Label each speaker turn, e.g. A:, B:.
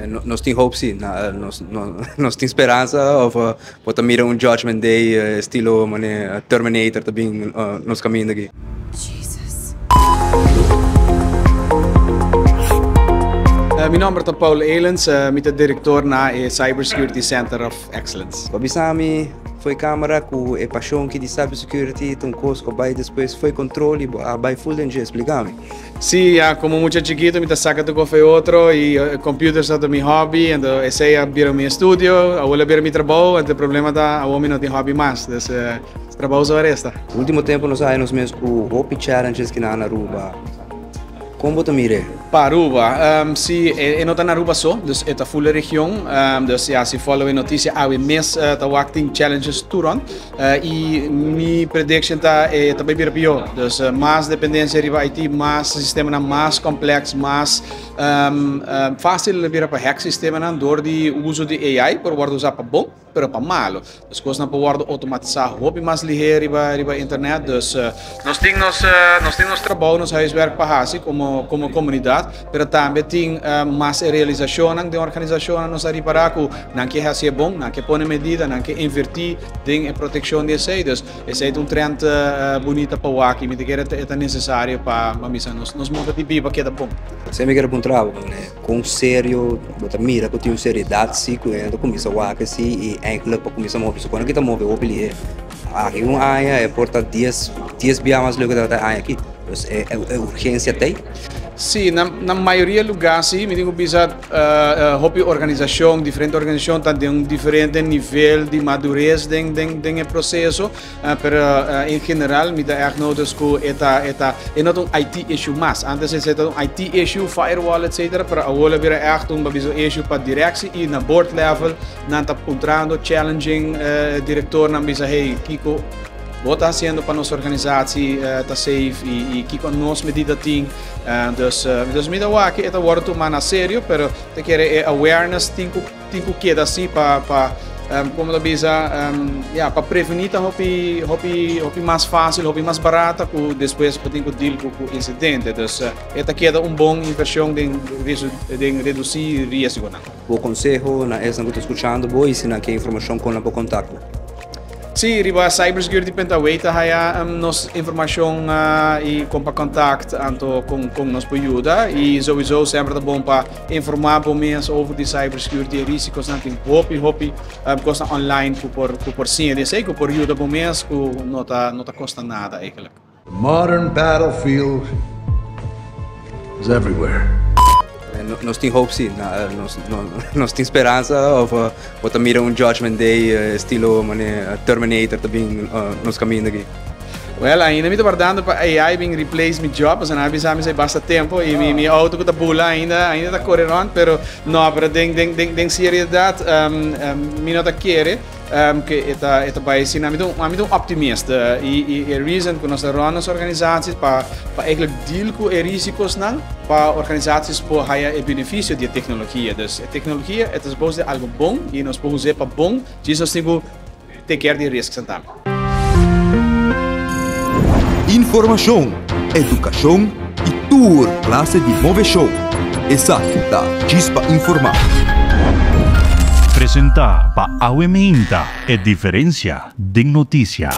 A: Nos tin hope si, nos tin speransa of bo ta mira un Judgment Day estilo mane Terminator ta bin nos caminda aki.
B: Jesus.
C: Mi nomber ta Paul Elens, mi ta director na e Cybersecurity Center of Excellence.
A: Bo bisa mi fo'i camera cu e pasion ki di cybersecurity ta un cos cu a bay despues fo'i control y bo a bay full den dje, explica mi.
C: Sí, ya como mucha chiquito mi ta saca tur cos fo'i otro y computers tabata mi hobby, anto esey a bira mi estudio, awor a bira mi trabou, anto e problema ta awor mi no tin hobby mas, dus trabou so a resta.
A: Ultimo tempo nos a haya nos mes cu hopi challenges ki nan na Aruba. Con bo ta mir'e?
C: Pa Aruba, si, e no ta na Aruba so, dus e ta full e region, dus ya si follow e noticia awe mes ta wak tin challenges tur rond. Y mi prediction ta e ta bay bira pior. Dus mas dependencia riba IT, mas sistemanan mas complex, mas facil lo bira pa hack sistemanan door di uso di AI por wordo usa pa bon pero pa malo. Dus cosnan por wordo automatisa hopi mas lihe riba riba internet. Dus nos tin nos nos tin nos trabou, nos huiswerk pa haci como como comunidad, pero tambe tin mas e realisacionnan den organisacionnan nos a ripara cu Nan ke hasi e bon, nan ke pone medida, nan ke invertí den e protekshon di esei. Dus esei ta un trend bunita pa wak i mi ta kere e ta nesesario pa bisa nos nos modo di biba keda bon.
A: Esei mi kere puntra bo, kon serio bo ta mira ku tin un seriedat si ku hende ta kuminsa wak asi i eindelijk pa kuminsa move? Supone ku ta move hopi lihé. Aki un aña e por ta dies dies bia mas leu ku tabata e aña aki. Dus e urgensia ta ei.
C: Sí, na na mayoria lugá sí, mi tin ku bisa hopi organisashon, diferente organisashon ta den un diferente nivel di madures den den den e proseso, pero en general mi ta ègt notice ku e ta e ta e no ta un IT issue mas. Antes esei ta un IT issue, firewall etcetera, pero awor a bira ègt un babiso issue pa direksi i na board level nan ta puntrando, challenging direktornan bisa hey kiko Bo ta hasiendo pa nos organisatie ta safe y kiko nos medida tin. Dus dus mi ta wak e ta wordo tuma na serio pero ta kere e awareness tin ku tin ku keda si pa pa como ta bisa ya pa preveni ta hopi hopi hopi mas facil hopi mas barata ku despues bo tin ku deal ku ku incidente. Dus e ta keda un bon inversion den den reduci riesgonan.
A: Bo conseho na esnan ku ta skuchando bo y si nan ke informacion kon nan por kontakto?
C: Sí, riba Cybersecurity Pentaway ta haya nos informacion y con pa contact anto con con nos por yuda y sowieso semper ta bon pa informa bo mes over di cybersecurity e risicosnan tin hopi hopi cosnan online cu por cu por siña di esey cu por yuda bo mes cu no ta no ta costa nada eigenlijk.
D: The modern battlefield is everywhere.
A: Nos tin hope si, nos tin speransa of bo ta mira un Judgment Day estilo mane Terminator ta bin nos caminda aki?
C: Well, ainda mi ta wardando pa AI bin replace mi job, pasobra nan a bisa mi esei basta tempo y mi auto cu ta bula ainda ainda ta core rond, pero no, pero den den den seriedad mi no ta kere. Ku e ta e ta bai asina. Ami ta un ami ta un optimista i i e reason ku nos ta run nos organisaties pa pa eigenlijk deal ku e risikosnan pa organisaties por haya e benefisio di e teknologia. Dus e teknologia e ta supos di algu bon i nos por us'é pa bon, djis nos tin ku take care di e risknan tambe.
E: Informashon, edukashon i tur klase di moveshon. Esaki ta Djis pa Informá.
F: Presentá pa Awe Meinta, e diferensia den notisia.